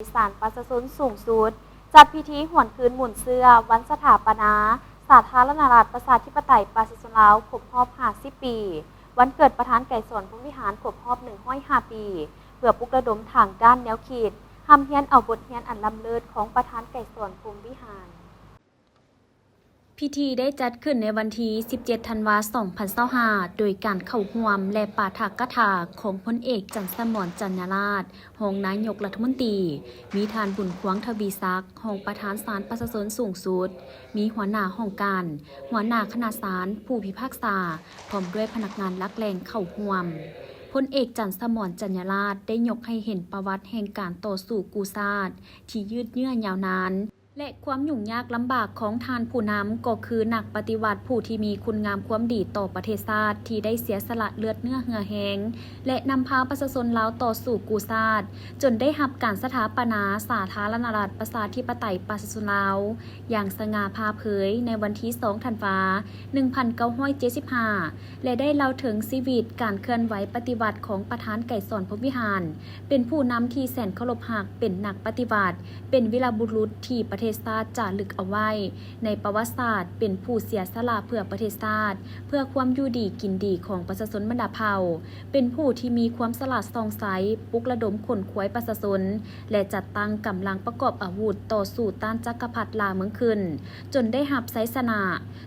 ສານປະຊາຊົນສູງສຸດ ຈັດພິທີຫວນຄືນມູນເຊື້ອວັນສະຖາປະນາສາທາລະນະລັດ ປະຊາທິປະໄຕ ປະຊາຊົນລາວ ຄົບຮອບຫ້າສິບປີ ວັນເກີດປະທານໄກສອນ ພົມວິຫານ ຄົບຮອບໜຶ່ງຮ້ອຍຫ້າປີ ເພື່ອປຸກລະດົມທາງດ້ານແນວຄິດ, ຮ່ຳຮຽນເອົາບົດຮຽນອັນລ້ຳເລີດຂອງປະທານໄກສອນ ພົມວິຫານ. ພິທີໄດ້ຈັດຂຶ້ນໃນວັນທີສິບເຈັດ ທັນວາ ສອງພັນຊາວຫ້າ ໂດຍການເຂົ້າຮ່ວມ ແລະ ປາຖະກະຖາຂອງພົນເອກ ຈັນສະໝອນ ຈັນຍາລາດ ຮອງນາຍົກລັດຖະມົນຕີ, ມີທ່ານ ບຸນຄວາງ ທະວີສັກ ຮອງປະທານສານປະຊາຊົນສູງສຸດ, ມີຫົວໜ້າຫ້ອງການ, ຫົວໜ້າຄະນະສານ, ຜູ້ພິພາກສາ, ພ້ອມດ້ວຍພະນັກງານຫຼັກແຫຼ່ງເຂົ້າຮ່ວມ. ພົນເອກ ຈັນສະໝອນ ຈັນຍາລາດ ໄດ້ຍົກໃຫ້ເຫັນປະຫວັດແຫ່ງການຕໍ່ສູ້ກູ້ຊາດທີ່ຍືດເຍື້ອຍາວນານ ແລະ ຄວາມຫຍຸ້ງຍາກລຳບາກຂອງທ່ານຜູ້ນຳ ກໍຄືນັກປະຕິວັດຜູ້ທີ່ມີຄຸນງາມຄວາມດີຕໍ່ປະເທດຊາດ ທີ່ໄດ້ເສຍສະຫຼະເລືອດເນື້ອເຫື່ອແຮງ ແລະ ນຳພາປະຊາຊົນລາວຕໍ່ສູ້ກູ້ຊາດ ຈົນໄດ້ຮັບການສະຖາປະນາສາທາລະນະລັດ ປະຊາທິປະໄຕ ປະຊາຊົນລາວ ຢ່າງສະຫງ່າຜ່າເຜີຍໃນວັນທີສອງ ທັນວາ ໜຶ່ງພັນເກົ້າຮ້ອຍເຈັດສິບຫ້າ ແລະ ໄດ້ເລົ່າເຖິງຊີວິດການເຄື່ອນໄຫວປະຕິວັດຂອງປະທານໄກສອນ ພົມວິຫານ ເປັນຜູ້ນຳທີ່ແສນເຄົາລົບຮັກ, ເປັນນັກປະຕິວັດ, ເປັນວີລະບຸລຸດທີ່ປະເທດຊາດຈາລຶກເອົາໄວ້ໃນປະຫວັດສາດ, ເປັນຜູ້ເສຍສະຫຼະເພື່ອປະເທດຊາດ, ເພື່ອຄວາມຢູ່ດີກິນດີຂອງປະຊາຊົນບັນດາເຜົ່າ, ເປັນຜູ້ທີ່ມີຄວາມສະຫຼາດສ່ອງໃສ, ປຸກລະດົມຂົນຂວາຍປະຊາຊົນ ແລະ ຈັດຕັ້ງກຳລັງປະກອບອາວຸດຕໍ່ສູ້ຕ້ານຈັກກະພັດລ່າເມືອງຂຶ້ນ ຈົນໄດ້ຮັບໄຊຊະນະ.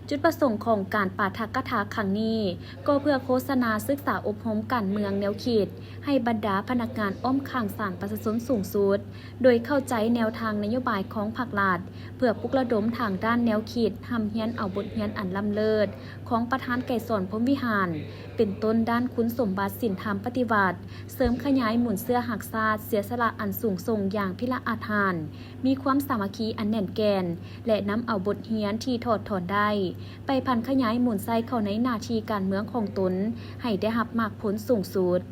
ຈຸດປະສົງຂອງການປາຖະກະຖາຄັ້ງນີ້ ກໍເພື່ອໂຄສະນາສຶກສາອົບຮົມການເມືອງແນວຄິດ ໃຫ້ບັນດາພະນັກງານອ້ອມຂ້າງສານປະຊາຊົນສູງສຸດ ໂດຍເຂົ້າໃຈແນວທາງນະໂຍບາຍຂອງພັກລັດ ເພື່ອປຸກລະດົມທາງດ້ານແນວຄິດ, ຮ່ຳຮຽນເອົາບົດຮຽນອັນລ້ຳເລີດຂອງປະທານໄກສອນ ພົມວິຫານ ເປັນຕົ້ນດ້ານຄຸນສົມບັດສິນທຳປະຕິວັດ, ເສີມຂະຫຍາຍມູນເຊື້ອຮັກຊາດ, ເສຍສະຫຼະອັນສູງສົ່ງຢ່າງພິລະອາດຫານ, ມີຄວາມສາມັກຄີອັນແໜ້ນແກ່ນ ແລະ ນຳເອົາບົດຮຽນທີ່ຖອດຖອນໄດ້ ໄປຜັນຂະຫຍາຍມູນໃສ່ເຂົ້າໃນໜ້າທີ່ການເມືອງຂອງຕົນ ໃຫ້ໄດ້ຮັບໝາກຜົນສູງສຸດ.